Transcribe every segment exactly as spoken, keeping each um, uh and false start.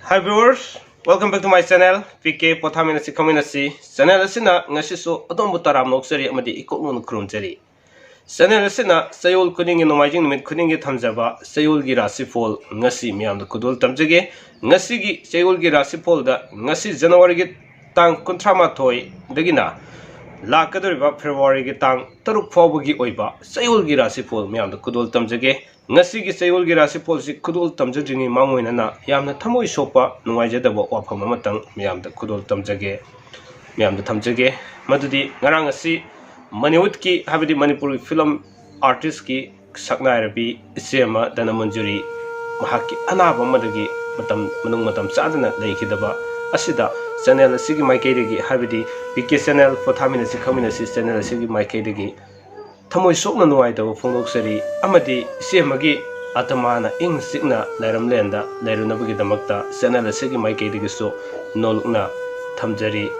Hi viewers, welcome back to my channel, P K ꯄꯣꯊꯥꯃꯤꯟꯅꯁꯤ ꯈꯪꯃꯤꯟꯅꯁꯤ꯫ Channel ꯑꯁꯤꯅ ꯉꯁꯤꯁꯨ ꯑꯗꯣꯝꯕꯨ ꯇꯔꯥꯝꯅ ꯑꯣꯛꯆꯔꯤ ꯑꯃꯗꯤ ꯏꯀꯣꯛꯅꯅ ꯈꯨꯔꯨꯝꯖꯔꯤ꯫ Channel ꯑꯁꯤꯅ ꯆꯌꯣꯜ ꯈꯨꯗꯤꯡꯒꯤ, ꯅꯣꯡꯃꯥꯏꯖꯤꯡ ꯅꯨꯃꯤꯠ ꯈꯨꯗꯤꯡꯒꯤ ꯊꯝꯖꯕ ꯆꯌꯣꯜꯒꯤ ꯔꯥꯁꯤꯐꯣꯜ ꯉꯁꯤ ꯃꯤꯌꯥꯝꯗ ꯈꯨꯗꯣꯜ ꯇꯝꯖꯒꯦ꯫ ꯉꯁꯤꯒꯤ ꯆꯌꯣꯜꯒꯤ ꯔꯥꯁꯤꯐꯣꯜꯗ ꯉꯁꯤ January ꯒꯤ ꯇꯥꯡ ꯀꯨꯟꯊ꯭ꯔꯥ ꯃꯥꯊꯣꯏꯗꯒꯤꯅ ꯂꯥꯛꯀꯗꯧꯔꯤꯕ February ꯒꯤ ꯇꯥꯡ ꯇꯔꯨꯛ ꯐꯥꯎꯕꯒꯤ ꯑꯣꯏꯕ ꯆꯌꯣꯜꯒꯤ ꯔꯥꯁꯤꯐꯣꯜ ꯃꯤꯌꯥꯝꯗ ꯈꯨꯗꯣꯜ ꯇꯝꯖꯒꯦ꯫ ꯉꯁꯤꯒꯤ ꯆꯌꯣꯜꯒꯤ ꯔꯥꯁꯤꯐꯣꯜꯁꯤ ꯈꯨꯗꯣꯜ ꯇꯝꯖꯗ꯭ꯔꯤꯉꯩ ꯃꯥꯡꯑꯣꯏꯅꯅ ꯌꯥꯝꯅ ꯊꯃꯣꯏ ꯁꯣꯛꯄ, ꯅꯨꯡꯉꯥꯏꯖꯗꯕ ꯋꯥꯐꯝ ꯑꯃꯇꯪ ꯃꯤꯌꯥꯝꯗ ꯈꯨꯗꯣꯜ ꯇꯝꯖꯒꯦ, ꯃꯤꯌꯥꯝꯗ ꯊꯝꯖꯒꯦ꯫ ꯃꯗꯨꯗꯤ ꯉꯔꯥꯡ ꯑꯁꯤ Manipur ꯒꯤ, ꯍꯥꯏꯕꯗꯤ ꯃꯅꯤꯄꯨꯔꯒꯤ film artist ꯀꯤ ꯁꯛꯅꯥꯏꯔꯕꯤ ꯏꯆꯦ ꯑꯃ ꯙꯅꯃꯟꯖꯨꯔꯤ ꯃꯍꯥꯛꯀꯤ ꯑꯅꯥꯕ ꯑꯃꯗꯒꯤ ꯃꯇꯝ, ꯃꯅꯨꯡ ꯃꯇꯝ ꯆꯥꯗꯅ ꯂꯩꯈꯤꯗꯕ ꯑꯁꯤꯗ channel ꯑꯁꯤꯒꯤ ꯃꯥꯏꯀꯩꯗꯒꯤ, ꯍꯥꯏꯕꯗꯤ P K channel, ꯄꯣꯊꯥꯃꯤꯟꯅꯁꯤ ꯈꯪꯃꯤꯟꯅꯁꯤ channel ꯑꯁꯤꯒꯤ ꯃꯥꯏꯀꯩꯗꯒꯤ ꯊꯃꯣꯏ ꯁꯣꯛꯅ ꯅꯨꯡꯉꯥꯏꯇꯕ ꯐꯣꯡꯗꯣꯛꯆꯔꯤ꯫ ꯑꯃꯗꯤ ꯏꯆꯦ ꯑꯃꯒꯤ ꯑꯇꯃꯥꯅ ꯏꯪꯅ ꯆꯤꯛꯅ ꯂꯩꯔꯝꯂꯦꯟꯗ ꯂꯩꯔꯨꯅꯕꯒꯤꯗꯃꯛꯇ channel ꯑꯁꯤꯒꯤ ꯃꯥꯏꯀꯩꯗꯒꯤꯁꯨ ꯅꯣꯜꯂꯨꯛꯅ ꯊꯝꯖꯔꯤ꯫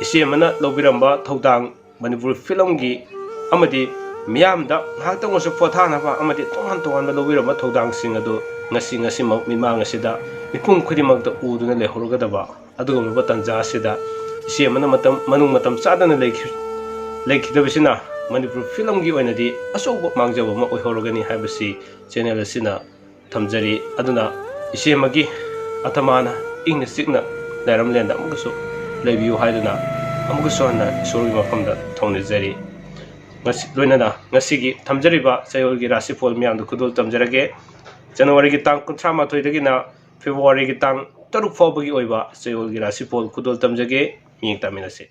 ꯏꯆꯦ ꯑꯃꯅ ꯂꯧꯕꯤꯔꯝꯕ ꯊꯧꯗꯥꯡ, ꯃꯅꯤꯄꯨꯔ film ꯒꯤ ꯑꯃꯗꯤ ꯃꯤꯌꯥꯝꯗ ꯉꯥꯏꯍꯥꯛꯇꯪ ꯑꯣꯏꯔꯁꯨ ꯄꯣꯊꯥꯅꯕ ꯑꯃꯗꯤ ꯇꯣꯉꯥꯟ ꯇꯣꯉꯥꯟꯕ ꯂꯧꯕꯤꯔꯝꯕ ꯊꯧꯗꯥꯡꯁꯤꯡ ꯑꯗꯨ ꯉꯁꯤ, ꯉꯁꯤꯃꯛ ꯃꯤꯠꯃꯥꯡ ꯑꯁꯤꯗ ꯃꯤꯄꯨꯝ ꯈꯨꯗꯤꯡꯃꯛꯇ ꯎꯗꯨꯅ ꯂꯩꯍꯧꯔꯒꯗꯕ ꯑꯗꯨꯒꯨꯝꯂꯕ ꯇꯥꯟꯖꯥ ꯑꯁꯤꯗ ꯏꯆꯦ ꯑꯃꯅ ꯃꯇꯝ, ꯃꯅꯨꯡ ꯃꯇꯝ ꯆꯥꯗꯅ ꯂꯩꯈꯤ-, ꯂꯩꯈꯤꯗꯕꯁꯤꯅ ꯃꯅꯤꯄꯨꯔ film ꯒꯤ ꯑꯣꯏꯅꯗꯤ ꯑꯆꯧꯕ ꯃꯥꯡꯖꯕ ꯑꯃ ꯑꯣꯏꯍꯧꯔꯒꯅꯤ ꯍꯥꯏꯕꯁꯤ channel ꯑꯁꯤꯅ ꯊꯝꯖꯔꯤ꯫ ꯑꯗꯨꯅ ꯏꯆꯦ ꯑꯃꯒꯤ ꯑꯇꯃꯥꯅ ꯏꯪꯅ ꯆꯤꯛꯅ ꯂꯩꯔꯝꯂꯦꯟꯗ ꯑꯃꯨꯛꯀꯁꯨ ꯂꯩꯕꯤꯌꯨ ꯍꯥꯏꯗꯨꯅ ꯑꯃꯨꯛꯀꯁꯨ ꯍꯟꯅ ꯏꯁꯣꯔꯒꯤ ꯃꯐꯝꯗ ꯊꯧꯅꯤꯖꯔꯤ꯫ ꯉꯁꯤ, ꯂꯣꯏꯅꯅ ꯉꯁꯤꯒꯤ ꯊꯝꯖꯔꯤꯕ ꯆꯌꯣꯜꯒꯤ ꯔꯥꯁꯤꯐꯣꯜ ꯃꯤꯌꯥꯝꯗ ꯈꯨꯗꯣꯜ ꯇꯝꯖꯔꯒꯦ꯫ January ꯒꯤ ꯇꯥꯡ ꯀꯨꯟꯊ꯭ꯔꯥ ꯃꯥꯊꯣꯏꯗꯒꯤꯅ February ꯒꯤ ꯇꯥꯡ ꯇꯔꯨꯛ ꯐꯥꯎꯕꯒꯤ ꯑꯣꯏꯕ ꯆꯌꯣꯜꯒꯤ ꯔꯥꯁꯤꯐꯣꯜ ꯈꯨꯗꯣꯜ ꯇꯝꯖꯒꯦ꯫ ꯃꯤꯠꯌꯦꯡ ꯇꯥꯃꯤꯟꯅꯁꯤ꯫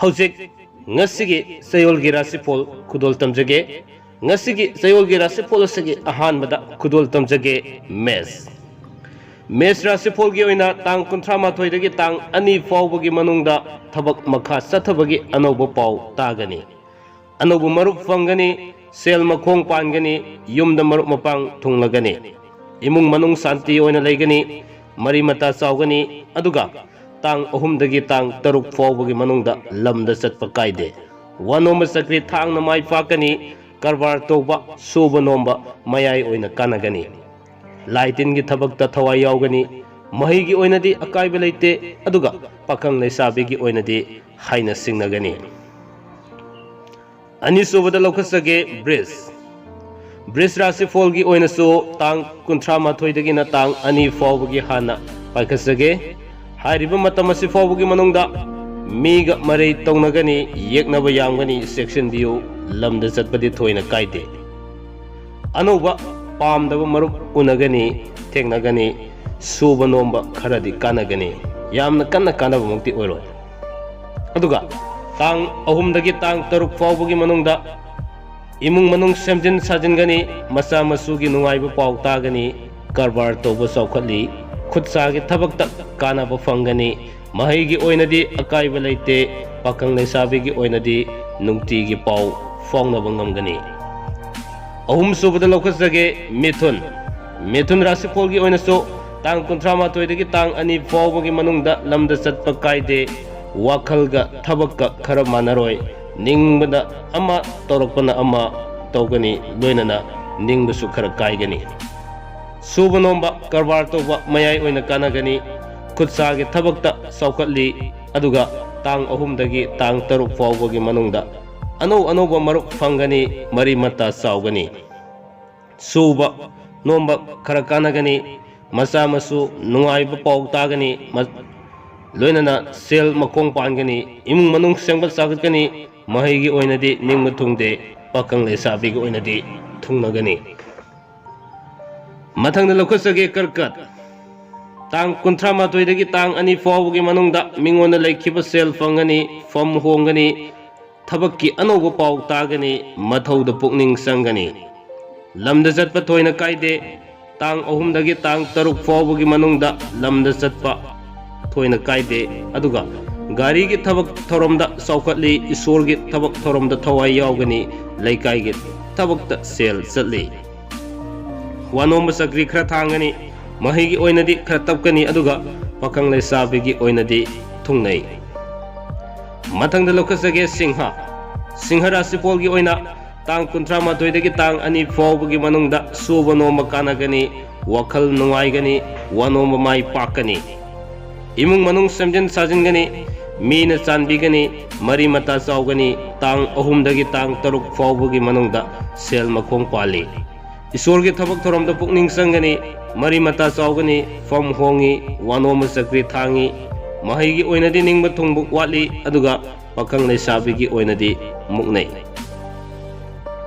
ꯍꯧꯖꯤꯛ ꯉꯁꯤꯒꯤ ꯆꯌꯣꯜꯒꯤ ꯔꯥꯁꯤꯐꯣꯜ ꯈꯨꯗꯣꯜ ꯇꯝꯖꯒꯦ꯫ ꯉꯁꯤꯒꯤ ꯆꯌꯣꯜꯒꯤ ꯔꯥꯁꯤꯐꯣꯜ ꯑꯁꯤꯒꯤ ꯑꯍꯥꯟꯕꯗ ꯈꯨꯗꯣꯜ ꯇꯝꯖꯒꯦ, ꯃꯦꯁ꯫ ꯃꯦꯁ ꯔꯥꯁꯤꯐꯣꯜꯒꯤ ꯑꯣꯏꯅ ꯇꯥꯡ ꯀꯨꯟꯊ꯭ꯔꯥ ꯃꯥꯊꯣꯏꯗꯒꯤ ꯇꯥꯡ ꯑꯅꯤ ꯐꯥꯎꯕꯒꯤ ꯃꯅꯨꯡꯗ ꯊꯕꯛ ꯃꯈꯥ ꯆꯠꯊꯕꯒꯤ ꯑꯅꯧꯕ ꯄꯥꯎ ꯇꯥꯒꯅꯤ꯫ ꯑꯅꯧꯕ ꯃꯔꯨꯞ ꯐꯪꯒꯅꯤ, ꯁꯦꯜ ꯃꯈꯣꯡ ꯄꯥꯟꯒꯅꯤ, ꯌꯨꯝꯗ ꯃꯔꯨꯞ ꯃꯄꯥꯡ ꯊꯨꯡꯂꯒꯅꯤ꯫ ꯏꯃꯨꯡ ꯃꯅꯨꯡ ꯁꯥꯟꯇꯤ ꯑꯣꯏꯅ ꯂꯩꯒꯅꯤ, ꯃꯔꯤ ꯃꯇꯥ ꯆꯥꯎꯒꯅꯤ, ꯑꯗꯨꯒ ꯇꯥꯡ ꯑꯍꯨꯝꯗꯒꯤ ꯇꯥꯡ ꯇꯔꯨꯛ ꯐꯥꯎꯕꯒꯤ ꯃꯅꯨꯡꯗ ꯂꯝꯗ ꯆꯠꯄ ꯀꯥꯏꯗꯦ꯫ ꯋꯥ ꯅꯣꯝꯕ ꯆꯀ꯭ꯔꯤ ꯊꯥꯡꯅ ꯃꯥꯏ ꯄꯥꯛꯀꯅꯤ, ꯀꯔꯕꯥꯔ ꯇꯧꯕ, ꯁꯨꯕ ꯅꯣꯝꯕ ꯃꯌꯥꯏ ꯑꯣꯏꯅ ꯀꯥꯟꯅꯒꯅꯤ꯫ ꯂꯥꯏ ꯇꯤꯟꯒꯤ ꯊꯕꯛꯇ ꯊꯋꯥꯏ ꯌꯥꯎꯒꯅꯤ, ꯃꯍꯩꯒꯤ ꯑꯣꯏꯅꯗꯤ ꯑꯀꯥꯏꯕ ꯂꯩꯇꯦ, ꯑꯗꯨꯒ ꯄꯥꯈꯪ ꯂꯩꯁꯥꯕꯤꯒꯤ ꯑꯣꯏꯅꯗꯤ ꯍꯥꯏꯅ ꯁꯤꯡꯅꯒꯅꯤ꯫ ꯑꯅꯤꯁꯨꯕꯗ ꯂꯧꯈꯠꯆꯒꯦ ꯕ꯭ꯔꯤꯖ꯫ ꯕ꯭ꯔꯤꯖ ꯔꯥꯁꯤꯐꯣꯜꯒꯤ ꯑꯣꯏꯅꯁꯨ ꯇꯥꯡ ꯀꯨꯟꯊ꯭ꯔꯥ ꯃꯥꯊꯣꯏꯗꯒꯤꯅ ꯇꯥꯡ ꯑꯅꯤ ꯐꯥꯎꯕꯒꯤ ꯍꯥꯟꯅ ꯄꯥꯏꯈꯠꯆꯒꯦ꯫ ꯍꯥꯏꯔꯤꯕ ꯃꯇꯝ ꯑꯁꯤ ꯐꯥꯎꯕꯒꯤ ꯃꯅꯨꯡꯗ ꯃꯤꯒ ꯃꯔꯩ ꯇꯧꯅꯒꯅꯤ, ꯌꯦꯛꯅꯕ ꯌꯥꯝꯒꯅꯤ, ꯆꯦꯛꯁꯤꯟꯕꯤꯌꯨ, ꯂꯝꯗ ꯆꯠꯄꯗꯤ ꯊꯣꯏꯅ ꯀꯥꯏꯗꯦ꯫ ꯑꯅꯧꯕ ꯄꯥꯝꯗꯕ ꯃꯔꯨꯞ ꯎꯅꯒꯅꯤ, ꯊꯦꯡꯅꯒꯅꯤ, ꯁꯨꯕ ꯅꯣꯝꯕ ꯈꯔꯗꯤ ꯀꯥꯟꯅꯒꯅꯤ, ꯌꯥꯝꯅ ꯀꯟꯅ ꯀꯥꯟꯅꯕꯃꯛꯇꯤ ꯑꯣꯏꯔꯣꯏ꯫ ꯑꯗꯨꯒ ꯇꯥꯡ ꯑꯍꯨꯝꯗꯒꯤ ꯇꯥꯡ ꯇꯔꯨꯛ ꯐꯥꯎꯕꯒꯤ ꯃꯅꯨꯡꯗ ꯏꯃꯨꯡ ꯃꯅꯨꯡ ꯁꯦꯝꯖꯤꯟ ꯁꯥꯖꯤꯟꯒꯅꯤ, ꯃꯆꯥ ꯃꯁꯨꯒꯤ ꯅꯨꯡꯉꯥꯏꯕ ꯄꯥꯎ ꯇꯥꯒꯅꯤ, ꯀꯔꯕꯥꯔ ꯇꯧꯕ ꯆꯥꯎꯈꯠꯂꯤ, ꯈꯨꯠ ꯁꯥꯒꯤ ꯊꯕꯛꯇ ꯀꯥꯟꯅꯕ ꯐꯪꯒꯅꯤ, ꯃꯍꯩꯒꯤ ꯑꯣꯏꯅꯗꯤ ꯑꯀꯥꯏꯕ ꯂꯩꯇꯦ, ꯄꯥꯈꯪ ꯂꯩꯁꯥꯕꯤꯒꯤ ꯑꯣꯏꯅꯗꯤ ꯅꯨꯡꯇꯤꯒꯤ ꯄꯥꯎ ꯐꯥꯎꯅꯕ ꯉꯝꯒꯅꯤ꯫ ꯑꯍꯨꯝꯁꯨꯕꯗ ꯂꯧꯈꯠꯆꯒꯦ ꯃꯤꯊꯨꯟ꯫ ꯃꯤꯊꯨꯟ ꯔꯥꯁꯤꯐꯣꯜꯒꯤ ꯑꯣꯏꯅꯁꯨ ꯇꯥꯡ ꯀꯨꯟꯊ꯭ꯔꯥ ꯃꯥꯊꯣꯏꯗꯒꯤ ꯇꯥꯡ ꯑꯅꯤ ꯐꯥꯎꯕꯒꯤ ꯃꯅꯨꯡꯗ ꯂꯝꯗ ꯆꯠꯄ ꯀꯥꯏꯗꯦ, ꯋꯥꯈꯜꯒ ꯊꯕꯛꯀ ꯈꯔ ꯃꯥꯟꯅꯔꯣꯏ, ꯅꯤꯡꯕꯗ ꯑꯃ ꯇꯧꯔꯛꯄꯅ ꯑꯃ ꯇꯧꯒꯅꯤ, ꯂꯣꯏꯅꯅ ꯅꯤꯡꯕꯁꯨ ꯈꯔ ꯀꯥꯏꯒꯅꯤ꯫ ꯁꯨꯕ ꯅꯣꯝꯕ, ꯀꯔꯕꯥꯔ ꯇꯧꯕ ꯃꯌꯥꯏ ꯑꯣꯏꯅ ꯀꯥꯟꯅꯒꯅꯤ, ꯈꯨꯠ ꯁꯥꯒꯤ ꯊꯕꯛꯇ ꯆꯥꯎꯈꯠꯂꯤ, ꯑꯗꯨꯒ ꯇꯥꯡ ꯑꯍꯨꯝꯗꯒꯤ ꯇꯥꯡ ꯇꯔꯨꯛ ꯐꯥꯎꯕꯒꯤ ꯃꯅꯨꯡꯗ ꯑꯅꯧ ꯑꯅꯧꯕ ꯃꯔꯨꯞ ꯐꯪꯒꯅꯤ, ꯃꯔꯤ ꯃꯇꯥ ꯆꯥꯎꯒꯅꯤ꯫ ꯁꯨꯕ ꯅꯣꯝꯕ ꯈꯔ ꯀꯥꯟꯅꯒꯅꯤ, ꯃꯆꯥ ꯃꯁꯨ ꯅꯨꯡꯉꯥꯏꯕ ꯄꯥꯎ ꯇꯥꯒꯅꯤ, ꯃ-, ꯂꯣꯏꯅꯅ ꯁꯦꯜ ꯃꯈꯣꯡ ꯄꯥꯟꯒꯅꯤ, ꯏꯃꯨꯡ ꯃꯅꯨꯡ ꯁꯦꯝꯒꯠ ꯁꯥꯒꯠꯀꯅꯤ, ꯃꯍꯩꯒꯤ ꯑꯣꯏꯅꯗꯤ ꯅꯤꯡꯕ ꯊꯨꯡꯗꯦ, ꯄꯥꯈꯪ ꯂꯩꯁꯥꯕꯤꯒꯤ ꯑꯣꯏꯅꯗꯤ ꯊꯨꯡꯅꯒꯅꯤ꯫ ꯃꯊꯪꯗ ꯂꯧꯈꯠꯆꯒꯦ ꯀꯔꯀꯠ꯫ ꯇꯥꯡ ꯀꯨꯟꯊ꯭ꯔꯥ ꯃꯥꯊꯣꯏꯗꯒꯤ ꯇꯥꯡ ꯑꯅꯤ ꯐꯥꯎꯕꯒꯤ ꯃꯅꯨꯡꯗ ꯃꯤꯉꯣꯟꯗ ꯂꯩꯈꯤꯕ ꯁꯦꯜ ꯐꯪꯒꯅꯤ, ꯐꯝ ꯍꯣꯡꯒꯅꯤ, ꯊꯕꯛꯀꯤ ꯑꯅꯧꯕ ꯄꯥꯎ ꯇꯥꯒꯅꯤ, ꯃꯊꯧꯗ ꯄꯨꯛꯅꯤꯡ ꯆꯪꯒꯅꯤ꯫ ꯂꯝꯗ ꯆꯠꯄ ꯊꯣꯏꯅ ꯀꯥꯏꯗꯦ, ꯇꯥꯡ ꯑꯍꯨꯝꯗꯒꯤ ꯇꯥꯡ ꯇꯔꯨꯛ ꯐꯥꯎꯕꯒꯤ ꯃꯅꯨꯡꯗ ꯂꯝꯗ ꯆꯠꯄ ꯊꯣꯏꯅ ꯀꯥꯏꯗꯦ, ꯑꯗꯨꯒ ꯒꯥꯔꯤꯒꯤ ꯊꯕꯛ ꯊꯧꯔꯝꯗ ꯆꯥꯎꯈꯠꯂꯤ, ꯏꯁꯣꯔꯒꯤ ꯊꯕꯛ ꯊꯧꯔꯝꯗ ꯊꯋꯥꯏ ꯌꯥꯎꯒꯅꯤ, ꯂꯩꯀꯥꯏꯒꯤ ꯊꯕꯛꯇ ꯁꯦꯜ ꯆꯠꯂꯤ꯫ ꯋꯥꯅꯣꯝꯕ ꯆꯀ꯭ꯔꯤ ꯈꯔ ꯊꯥꯡꯒꯅꯤ꯫ ꯃꯍꯩꯒꯤ ꯑꯣꯏꯅꯗꯤ ꯈꯔ ꯇꯞꯀꯅꯤ, ꯑꯗꯨꯒ ꯄꯥꯈꯪ ꯂꯩꯁꯥꯕꯤꯒꯤ ꯑꯣꯏꯅꯗꯤ ꯊꯨꯡꯅꯩ꯫ ꯃꯊꯪꯗ ꯂꯧꯈꯠꯆꯒꯦ ꯁꯤꯡꯍ꯫ ꯁꯤꯡꯍ ꯔꯥꯁꯤꯐꯣꯜꯒꯤ ꯑꯣꯏꯅ ꯇꯥꯡ ꯀꯨꯟꯊ꯭ꯔꯥ ꯃꯥꯊꯣꯏꯗꯒꯤ ꯇꯥꯡ ꯑꯅꯤ ꯐꯥꯎꯕꯒꯤ ꯃꯅꯨꯡꯗ ꯁꯨꯕ ꯅꯣꯝꯕ ꯀꯥꯟꯅꯒꯅꯤ, ꯋꯥꯈꯜ ꯅꯨꯡꯉꯥꯏꯒꯅꯤ, ꯋꯥꯅꯣꯝꯕ ꯃꯥꯏ ꯄꯥꯛꯀꯅꯤ꯫ ꯏꯃꯨꯡ ꯃꯅꯨꯡ ꯁꯦꯝꯖꯤꯟ ꯁꯥꯖꯤꯟꯒꯅꯤ, ꯃꯤꯅ ꯆꯥꯟꯕꯤꯒꯅꯤ, ꯃꯔꯤ ꯃꯇꯥ ꯆꯥꯎꯒꯅꯤ꯫ ꯇꯥꯡ ꯑꯍꯨꯝꯗꯒꯤ ꯇꯥꯡ ꯇꯔꯨꯛ ꯐꯥꯎꯕꯒꯤ ꯃꯅꯨꯡꯗ ꯁꯦꯜ ꯃꯈꯣꯡ ꯄꯥꯜꯂꯤ꯫ ꯏꯁꯣꯔꯒꯤ ꯊꯕꯛ ꯊꯧꯔꯝꯗ ꯄꯨꯛꯅꯤꯡ ꯆꯪꯒꯅꯤ, ꯃꯔꯤ ꯃꯇꯥ ꯆꯥꯎꯒꯅꯤ, ꯐꯝ ꯍꯣꯡꯉꯤ, ꯋꯥꯅꯣꯝꯕ ꯆꯀ꯭ꯔꯤ ꯊꯥꯡꯉꯤ꯫ ꯃꯍꯩꯒꯤ ꯑꯣꯏꯅꯗꯤ ꯅꯤꯡꯕ ꯊꯨꯡꯕ ꯋꯥꯠꯂꯤ, ꯑꯗꯨꯒ ꯄꯥꯈꯪ ꯂꯩꯁꯥꯕꯤꯒꯤ ꯑꯣꯏꯅꯗꯤ ꯃꯨꯛꯅꯩ꯫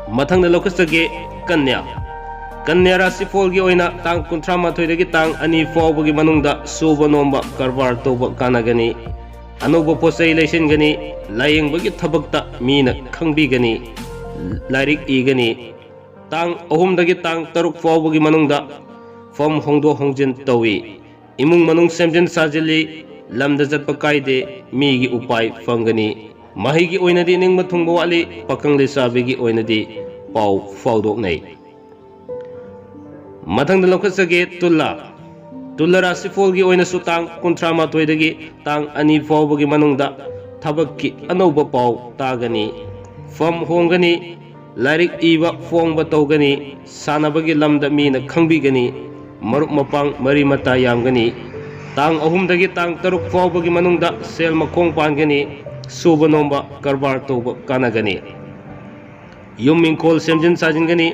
ꯃꯊꯪꯗ ꯂꯧꯈꯠꯆꯒꯦ ꯀꯟꯌꯥ꯫ ꯀꯟꯌꯥ ꯔꯥꯁꯤꯐꯣꯜꯒꯤ ꯑꯣꯏꯅ ꯇꯥꯡ ꯀꯨꯟꯊ꯭ꯔꯥ ꯃꯥꯊꯣꯏꯗꯒꯤ ꯇꯥꯡ ꯑꯅꯤ ꯐꯥꯎꯕꯒꯤ ꯃꯅꯨꯡꯗ ꯁꯨꯕ ꯅꯣꯝꯕ, ꯀꯔꯕꯥꯔ ꯇꯧꯕ ꯀꯥꯟꯅꯒꯅꯤ꯫ ꯑꯅꯧꯕ ꯄꯣꯠ ꯆꯩ ꯂꯩꯁꯤꯟꯒꯅꯤ, ꯂꯥꯌꯦꯡꯕꯒꯤ ꯊꯕꯛꯇ ꯃꯤꯅ ꯈꯪꯕꯤꯒꯅꯤ, ꯂꯥꯏꯔꯤꯛ ꯏꯒꯅꯤ꯫ ꯇꯥꯡ ꯑꯍꯨꯝꯗꯒꯤ ꯇꯥꯡ ꯇꯔꯨꯛ ꯐꯥꯎꯕꯒꯤ ꯃꯅꯨꯡꯗ ꯐꯝ ꯍꯣꯡꯗꯣꯛ ꯍꯣꯡꯖꯤꯟ ꯇꯧꯏ꯫ ꯏꯃꯨꯡ ꯃꯅꯨꯡ ꯁꯦꯝꯖꯤꯟ ꯁꯥꯖꯤꯜꯂꯤ, ꯂꯝꯗ ꯆꯠꯄ ꯀꯥꯏꯗꯦ, ꯃꯤꯒꯤ ꯎꯄꯥꯏ ꯐꯪꯒꯅꯤ꯫ ꯃꯍꯩꯒꯤ ꯑꯣꯏꯅꯗꯤ ꯅꯤꯡꯕ ꯊꯨꯡꯕ ꯋꯥꯠꯂꯤ, ꯄꯥꯈꯪ ꯂꯩꯁꯥꯕꯤꯒꯤ ꯑꯣꯏꯅꯗꯤ ꯄꯥꯎ ꯐꯥꯎꯗꯣꯛꯅꯩ꯫ ꯃꯊꯪꯗ ꯂꯧꯈꯠꯆꯒꯦ ꯇꯨꯂꯥ꯫ ꯇꯨꯂꯥ ꯔꯥꯁꯤꯐꯣꯜꯒꯤ ꯑꯣꯏꯅꯁꯨ ꯇꯥꯡ ꯀꯨꯟꯊ꯭ꯔꯥ ꯃꯥꯊꯣꯏꯗꯒꯤ ꯇꯥꯡ ꯑꯅꯤ ꯐꯥꯎꯕꯒꯤ ꯃꯅꯨꯡꯗ ꯊꯕꯛꯀꯤ ꯑꯅꯧꯕ ꯄꯥꯎ ꯇꯥꯒꯅꯤ꯫ ꯐꯝ ꯍꯣꯡꯒꯅꯤ, ꯂꯥꯏꯔꯤꯛ ꯏꯕ ꯐꯣꯡꯕ ꯇꯧꯒꯅꯤ, ꯁꯥꯟꯅꯕꯒꯤ ꯂꯝꯗ ꯃꯤꯅ ꯈꯪꯕꯤꯒꯅꯤ, ꯃꯔꯨꯞ ꯃꯄꯥꯡ ꯃꯔꯤ ꯃꯇꯥ ꯌꯥꯝꯒꯅꯤ꯫ ꯇꯥꯡ ꯑꯍꯨꯝꯗꯒꯤ ꯇꯥꯡ ꯇꯔꯨꯛ ꯐꯥꯎꯕꯒꯤ ꯃꯅꯨꯡꯗ ꯁꯦꯜ ꯃꯈꯣꯡ ꯄꯥꯟꯒꯅꯤ, ꯁꯨꯕ ꯅꯣꯝꯕ ꯀꯔꯕꯥꯔ ꯇꯧꯕ ꯀꯥꯟꯅꯒꯅꯤ꯫ ꯌꯨꯝ ꯏꯪꯈꯣꯜ ꯁꯦꯝꯖꯤꯟ ꯁꯥꯖꯤꯟꯒꯅꯤ꯫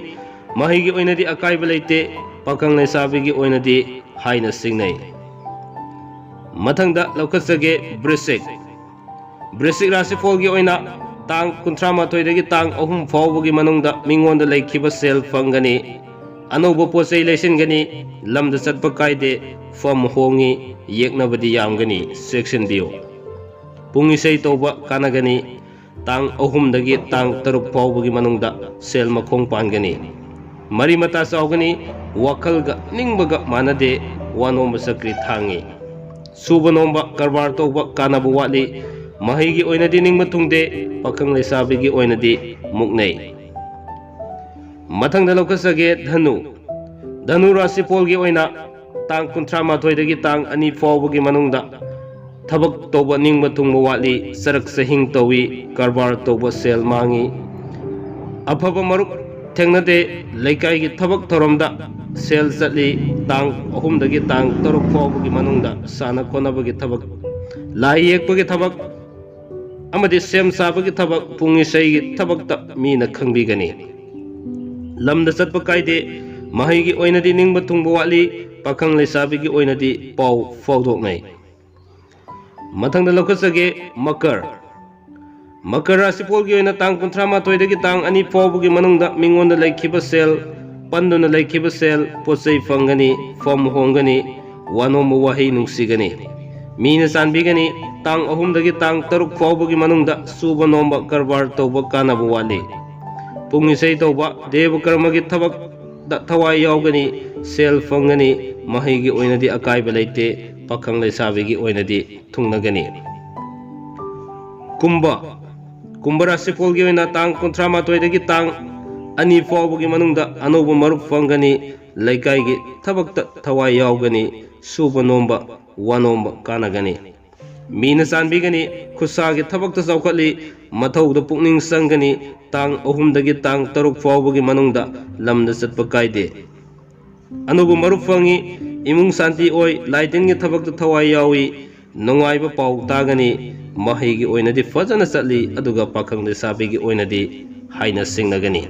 ꯃꯍꯩꯒꯤ ꯑꯣꯏꯅꯗꯤ ꯑꯀꯥꯏꯕ ꯂꯩꯇꯦ, ꯄꯥꯈꯪ ꯂꯩꯁꯥꯕꯤꯒꯤ ꯑꯣꯏꯅꯗꯤ ꯍꯥꯏꯅ ꯁꯤꯡꯅꯩ꯫ ꯃꯊꯪꯗ ꯂꯧꯈꯠꯆꯒꯦ ꯕ꯭ꯔꯤꯁꯤꯛ꯫ ꯕ꯭ꯔꯤꯁꯤꯛ ꯔꯥꯁꯤꯐꯣꯜꯒꯤ ꯑꯣꯏꯅ ꯇꯥꯡ ꯀꯨꯟꯊ꯭ꯔꯥ ꯃꯥꯊꯣꯏꯗꯒꯤ ꯇꯥꯡ ꯑꯍꯨꯝ ꯐꯥꯎꯕꯒꯤ ꯃꯅꯨꯡꯗ ꯃꯤꯉꯣꯟꯗ ꯂꯩꯈꯤꯕ ꯁꯦꯜ ꯐꯪꯒꯅꯤ꯫ ꯑꯅꯧꯕ ꯄꯣꯠ ꯆꯩ ꯂꯩꯁꯤꯟꯒꯅꯤ꯫ ꯂꯝꯗ ꯆꯠꯄ ꯀꯥꯏꯗꯦ꯫ ꯐꯝ ꯍꯣꯡꯉꯤ꯫ ꯌꯦꯛꯅꯕꯗꯤ ꯌꯥꯝꯒꯅꯤ꯫ ꯆꯦꯛꯁꯤꯟꯕꯤꯌꯨ꯫ ꯄꯨꯡ ꯏꯁꯩ ꯇꯧꯕ ꯀꯥꯟꯅꯒꯅꯤ꯫ ꯇꯥꯡ ꯑꯍꯨꯝꯗꯒꯤ ꯇꯥꯡ ꯇꯔꯨꯛ ꯐꯥꯎꯕꯒꯤ ꯃꯅꯨꯡꯗ ꯁꯦꯜ ꯃꯈꯣꯡ ꯄꯥꯟꯒꯅꯤ꯫ ꯃꯔꯤ ꯃꯇꯥ ꯆꯥꯎꯒꯅꯤ꯫ ꯋꯥꯈꯜꯒ ꯅꯤꯡꯕꯒ ꯃꯥꯟꯅꯗꯦ꯫ ꯋꯥꯅꯣꯝꯕ ꯆꯀ꯭ꯔꯤ ꯊꯥꯡꯉꯤ꯫ ꯁꯨꯕ ꯅꯣꯝꯕ ꯀꯔꯕꯥꯔ ꯇꯧꯕ ꯀꯥꯟꯅꯕ ꯋꯥꯠꯂꯤ꯫ ꯃꯍꯩꯒꯤ ꯑꯣꯏꯅꯗꯤ ꯅꯤꯡꯕ ꯊꯨꯡꯗꯦ꯫ ꯄꯥꯈꯪ ꯂꯩꯁꯥꯕꯤꯒꯤ ꯑꯣꯏꯅꯗꯤ ꯃꯨꯛꯅꯩ꯫ ꯃꯊꯪꯗ ꯂꯧꯈꯠꯆꯒꯦ ꯙꯅꯨ꯫ ꯙꯅꯨ ꯔꯥꯁꯤꯐꯣꯜꯒꯤ ꯑꯣꯏꯅ ꯇꯥꯡ ꯀꯨꯟꯊ꯭ꯔꯥ ꯃꯥꯊꯣꯏꯗꯒꯤ ꯇꯥꯡ ꯑꯅꯤ ꯐꯥꯎꯕꯒꯤ ꯃꯅꯨꯡꯗ ꯊꯕꯛ ꯇꯧꯕ ꯅꯤꯡꯕ ꯊꯨꯡꯕ ꯋꯥꯠꯂꯤ, ꯆꯔꯛ ꯆꯍꯤꯡ ꯇꯧꯏ, ꯀꯔꯕꯥꯔ ꯇꯧꯕ ꯁꯦꯜ ꯃꯥꯡꯏ, ꯑꯐꯕ ꯃꯔꯨꯞ ꯊꯦꯡꯅꯗꯦ, ꯂꯩꯀꯥꯏꯒꯤ ꯊꯕꯛ ꯊꯧꯔꯝꯗ ꯁꯦꯜ ꯆꯠꯂꯤ, ꯇꯥꯡ ꯑꯍꯨꯝꯗꯒꯤ ꯇꯥꯡ ꯇꯔꯨꯛ ꯐꯥꯎꯕꯒꯤ ꯃꯅꯨꯡꯗ ꯁꯥꯟꯅ ꯈꯣꯠꯅꯕꯒꯤ ꯊꯕꯛ, ꯂꯥꯏ ꯌꯦꯛꯄꯒꯤ ꯊꯕꯛ ꯑꯃꯗꯤ ꯁꯦꯝ ꯁꯥꯕꯒꯤ ꯊꯕꯛ, ꯄꯨꯡ ꯏꯁꯩꯒꯤ ꯊꯕꯛꯇ ꯃꯤꯅ ꯈꯪꯕꯤꯒꯅꯤ꯫ ꯂꯝꯗ ꯆꯠꯄ ꯀꯥꯏꯗꯦ, ꯃꯍꯩꯒꯤ ꯑꯣꯏꯅꯗꯤ ꯅꯤꯡꯕ ꯊꯨꯡꯕ ꯋꯥꯠꯂꯤ, ꯄꯥꯈꯪ ꯂꯩꯁꯥꯕꯤꯒꯤ ꯑꯣꯏꯅꯗꯤ ꯄꯥꯎ ꯐꯥꯎꯗꯣꯛꯅꯩ꯫ ꯃꯊꯪꯗ ꯂꯧꯈꯠꯆꯒꯦ ꯃꯀꯔ꯫ ꯃꯀꯔ ꯔꯥꯁꯤꯐꯣꯜꯒꯤ ꯑꯣꯏꯅ ꯇꯥꯡ ꯀꯨꯟꯊ꯭ꯔꯥ ꯃꯥꯊꯣꯏꯗꯒꯤ ꯇꯥꯡ ꯑꯅꯤ ꯐꯥꯎꯕꯒꯤ ꯃꯅꯨꯡꯗ ꯃꯤꯉꯣꯟꯗ ꯂꯩꯈꯤꯕ ꯁꯦꯜ, ꯄꯟꯗꯨꯅ ꯂꯩꯈꯤꯕ ꯁꯦꯜ, ꯄꯣꯠ ꯆꯩ ꯐꯪꯒꯅꯤ, ꯐꯝ ꯍꯣꯡꯒꯅꯤ, ꯋꯥꯅꯣꯝꯕ ꯋꯥꯍꯩ ꯅꯨꯡꯁꯤꯒꯅꯤ꯫ ꯃꯤꯅ ꯆꯥꯟꯕꯤꯒꯅꯤ, ꯇꯥꯡ ꯑꯍꯨꯝꯗꯒꯤ ꯇꯥꯡ ꯇꯔꯨꯛ ꯐꯥꯎꯕꯒꯤ ꯃꯅꯨꯡꯗ ꯁꯨꯕ ꯅꯣꯝꯕ ꯀꯔꯕꯥꯔ ꯇꯧꯕ ꯀꯥꯟꯅꯕ ꯋꯥꯠꯂꯤ꯫ ꯄꯨꯡ ꯏꯁꯩ ꯇꯧꯕ, ꯗꯦꯕ ꯀꯔꯃꯒꯤ ꯊꯕꯛꯇ ꯊꯋꯥꯏ ꯌꯥꯎꯒꯅꯤ, ꯁꯦꯜ ꯐꯪꯒꯅꯤ, ꯃꯍꯩꯒꯤ ꯑꯣꯏꯅꯗꯤ ꯑꯀꯥꯏꯕ ꯂꯩꯇꯦ, ꯄꯥꯈꯪ ꯂꯩꯁꯥꯕꯤꯒꯤ ꯑꯣꯏꯅꯗꯤ ꯊꯨꯡꯅꯒꯅꯤ꯫ ꯀꯨꯝꯕ꯫ ꯀꯨꯝꯕ ꯔꯥꯁꯤꯐꯣꯜꯒꯤ ꯑꯣꯏꯅ ꯇꯥꯡ ꯀꯨꯟꯊ꯭ꯔꯥ ꯃꯥꯊꯣꯏꯗꯒꯤ ꯇꯥꯡ ꯑꯅꯤ ꯐꯥꯎꯕꯒꯤ ꯃꯅꯨꯡꯗ ꯑꯅꯧꯕ ꯃꯔꯨꯞ ꯐꯪꯒꯅꯤ, ꯂꯩꯀꯥꯏꯒꯤ ꯊꯕꯛꯇ ꯊꯋꯥꯏ ꯌꯥꯎꯒꯅꯤ, ꯁꯨꯕ ꯅꯣꯝꯕ, ꯋꯥꯅꯣꯝꯕ ꯀꯥꯟꯅꯒꯅꯤ꯫ ꯃꯤꯅ ꯆꯥꯟꯕꯤꯒꯅꯤ, ꯈꯨꯠꯁꯥꯒꯤ ꯊꯕꯛꯇ ꯆꯥꯎꯈꯠꯂꯤ, ꯃꯊꯧꯗ ꯄꯨꯛꯅꯤꯡ ꯆꯪꯒꯅꯤ, ꯇꯥꯡ ꯑꯍꯨꯝꯗꯒꯤ ꯇꯥꯡ ꯇꯔꯨꯛ ꯐꯥꯎꯕꯒꯤ ꯃꯅꯨꯡꯗ ꯂꯝꯗ ꯆꯠꯄ ꯀꯥꯏꯗꯦ꯫ ꯑꯅꯧꯕ ꯃꯔꯨꯞ ꯐꯪꯏ, ꯏꯃꯨꯡ ꯁꯥꯟꯇꯤ ꯑꯣꯏ, ꯂꯥꯏꯇꯤꯟꯒꯤ ꯊꯕꯛꯇ ꯊꯋꯥꯏ ꯌꯥꯎꯏ, ꯅꯨꯡꯉꯥꯏꯕ ꯄꯥꯎ ꯇꯥꯒꯅꯤ, ꯃꯍꯩꯒꯤ ꯑꯣꯏꯅꯗꯤ ꯐꯖꯅ ꯆꯠꯂꯤ, ꯑꯗꯨꯒ ꯄꯥꯈꯪ ꯂꯩꯁꯥꯕꯤꯒꯤ ꯑꯣꯏꯅꯗꯤ ꯍꯥꯏꯅ ꯁꯤꯡꯅꯒꯅꯤ꯫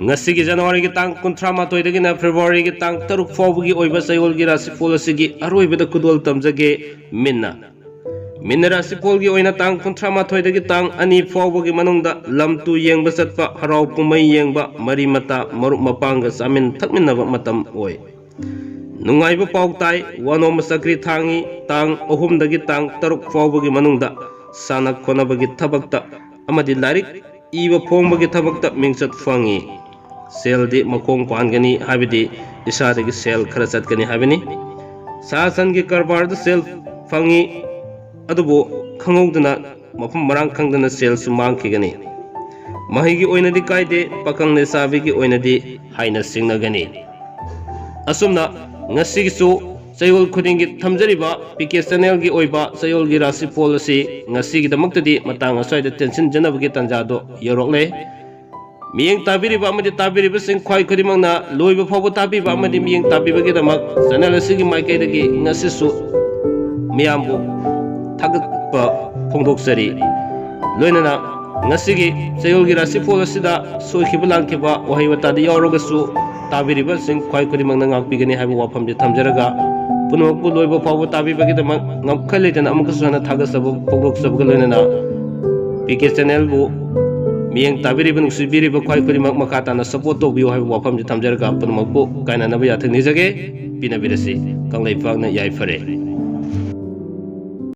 ꯉꯁꯤꯒꯤ ꯖꯅꯋꯥꯔꯤꯒꯤ ꯇꯥꯡ ꯀꯨꯟꯊ꯭ꯔꯥ ꯃꯥꯊꯣꯏꯗꯒꯤꯅ ꯐꯦꯕ꯭ꯔꯨꯋꯥꯔꯤꯒꯤ ꯇꯥꯡ ꯇꯔꯨꯛ ꯐꯥꯎꯕꯒꯤ ꯑꯣꯏꯕ ꯆꯌꯣꯜꯒꯤ ꯔꯥꯁꯤꯐꯣꯜ ꯑꯁꯤꯒꯤ ꯑꯔꯣꯏꯕꯗ ꯈꯨꯗꯣꯜ ꯇꯝꯖꯒꯦ꯫ ꯃꯤꯟꯅ꯫ ꯃꯤꯟꯅ ꯔꯥꯁꯤꯐꯣꯜꯒꯤ ꯑꯣꯏꯅ ꯇꯥꯡ ꯀꯨꯟꯊ꯭ꯔꯥ ꯃꯥꯊꯣꯏꯗꯒꯤ ꯇꯥꯡ ꯑꯅꯤ ꯐꯥꯎꯕꯒꯤ ꯃꯅꯨꯡꯗ ꯂꯝ ꯇꯨ ꯌꯦꯡꯕ ꯆꯠꯄ, ꯍꯔꯥꯎ ꯀꯨꯝꯍꯩ ꯌꯦꯡꯕ, ꯃꯔꯤ ꯃꯇꯥ, ꯃꯔꯨꯞ ꯃꯄꯥꯡꯒ ꯆꯥꯃꯤꯟ ꯊꯛꯃꯤꯟꯅꯕ ꯃꯇꯝ ꯑꯣꯏ꯫ ꯅꯨꯡꯉꯥꯏꯕ ꯄꯥꯎ ꯇꯥꯏ, ꯋꯥꯅꯣꯝꯕ ꯆꯀ꯭ꯔꯤ ꯊꯥꯡꯉꯤ, ꯇꯥꯡ ꯑꯍꯨꯝꯗꯒꯤ ꯇꯥꯡ ꯇꯔꯨꯛ ꯐꯥꯎꯕꯒꯤ ꯃꯅꯨꯡꯗ ꯁꯥꯟꯅ ꯈꯣꯠꯅꯕꯒꯤ ꯊꯕꯛꯇ ꯑꯃꯗꯤ ꯂꯥꯏꯔꯤꯛ ꯏꯕ ꯐꯣꯡꯕꯒꯤ ꯊꯕꯛꯇ ꯃꯤꯡꯆꯠ ꯐꯪꯉꯤ꯫ ꯁꯦꯜꯗꯤ ꯃꯈꯣꯡ ꯄꯥꯟꯒꯅꯤ, ꯍꯥꯏꯕꯗꯤ ꯏꯁꯥꯗꯒꯤ ꯁꯦꯜ ꯈꯔ ꯆꯠꯀꯅꯤ ꯍꯥꯏꯕꯅꯤ꯫ ꯁꯥ ꯁꯟꯒꯤ ꯀꯔꯕꯥꯔꯗ ꯁꯦꯜ ꯐꯪꯉꯤ, ꯑꯗꯨꯕꯨ ꯈꯪꯍꯧꯗꯅ, ꯃꯐꯝ ꯃꯔꯥꯡ ꯈꯪꯗꯅ ꯁꯦꯜꯁꯨ ꯃꯥꯡꯈꯤꯒꯅꯤ꯫ ꯃꯍꯩꯒꯤ ꯑꯣꯏꯅꯗꯤ ꯀꯥꯏꯗꯦ, ꯄꯥꯈꯪ ꯂꯩꯁꯥꯕꯤꯒꯤ ꯑꯣꯏꯅꯗꯤ ꯍꯥꯏꯅ ꯁꯤꯡꯅꯒꯅꯤ꯫ ꯑꯁꯨꯝꯅ ꯉꯁꯤꯒꯤꯁꯨ ꯆꯌꯣꯜ ꯈꯨꯗꯤꯡꯒꯤ ꯊꯝꯖꯔꯤꯕ ꯄꯤ ꯀꯦ ꯆꯦꯅꯦꯜꯒꯤ ꯑꯣꯏꯕ ꯆꯌꯣꯜꯒꯤ ꯔꯥꯁꯤꯐꯣꯜ ꯑꯁꯤ ꯉꯁꯤꯒꯤꯗꯃꯛꯇꯗꯤ ꯃꯇꯥꯡ ꯑꯁ꯭ꯋꯥꯏꯗ ꯇꯦꯟꯁꯤꯟꯖꯅꯕꯒꯤ ꯇꯥꯟꯖꯥꯗꯣ ꯌꯧꯔꯛꯂꯦ꯫ ꯃꯤꯠꯌꯦꯡ ꯇꯥꯕꯤꯔꯤꯕ ꯑꯃꯗꯤ ꯇꯥꯕꯤꯔꯤꯕꯁꯤꯡ ꯈ꯭ꯋꯥꯏ ꯈꯨꯗꯤꯡꯃꯛꯅ ꯂꯣꯏꯕ ꯐꯥꯎꯕ ꯇꯥꯕꯤꯕ ꯑꯃꯗꯤ ꯃꯤꯠꯌꯦꯡ ꯇꯥꯕꯤꯕꯒꯤꯗꯃꯛ ꯆꯦꯅꯦꯜ ꯑꯁꯤꯒꯤ ꯃꯥꯏꯀꯩꯗꯒꯤ ꯉꯁꯤꯁꯨ ꯃꯤꯌꯥꯝꯕꯨ ꯊꯥꯒꯠꯄ ꯐꯣꯡꯗꯣꯛꯆꯔꯤ꯫ ꯂꯣꯏꯅꯅ ꯉꯁꯤꯒꯤ ꯆꯌꯣꯜꯒꯤ ꯔꯥꯁꯤꯐꯣꯜ ꯑꯁꯤꯗ ꯁꯣꯏꯈꯤꯕ ꯂꯥꯟꯈꯤꯕ ꯋꯥꯍꯩ ꯋꯥꯇꯥꯗ ꯌꯥꯎꯔꯒꯁꯨ ꯇꯥꯕꯤꯔꯤꯕꯁꯤꯡ ꯈ꯭ꯋꯥꯏ ꯈꯨꯗꯤꯡꯃꯛꯅ ꯉꯥꯛꯄꯤꯒꯅꯤ ꯍꯥꯏꯕ ꯋꯥꯐꯝꯗꯤ ꯊꯝꯖꯔꯒ, ꯄꯨꯝꯅꯃꯛꯄꯨ ꯂꯣꯏꯕ ꯐꯥꯎꯕ ꯇꯥꯕꯤꯕꯒꯤꯗꯃꯛ ꯉꯝꯈꯩ ꯂꯩꯇꯅ ꯑꯃꯨꯛꯀꯁꯨ ꯍꯟꯅ ꯊꯥꯒꯠꯆꯕ ꯐꯣꯡꯗꯣꯛꯆꯕꯒ ꯂꯣꯏꯅꯅ ꯄꯤ ꯀꯦ ꯆꯦꯅꯦꯜꯕꯨ ꯃꯤꯠꯌꯦꯡ ꯇꯥꯕꯤꯔꯤꯕ, ꯅꯨꯡꯁꯤꯕꯤꯔꯤꯕ ꯈ꯭ꯋꯥꯏ ꯈꯨꯗꯤꯡꯃꯛ ꯃꯈꯥ ꯇꯥꯅ ꯁꯄꯣꯔꯠ ꯇꯧꯕꯤꯌꯨ ꯍꯥꯏꯕ ꯋꯥꯐꯝꯁꯤ ꯊꯝꯖꯔꯒ ꯄꯨꯝꯅꯃꯛꯄꯨ ꯀꯥꯏꯅꯅꯕ ꯌꯥꯊꯪ ꯅꯤꯖꯒꯦ꯫ ꯄꯤꯅꯕꯤꯔꯁꯤ꯫ ꯀꯪꯂꯩꯄꯥꯛꯅ ꯌꯥꯏꯐꯔꯦ꯫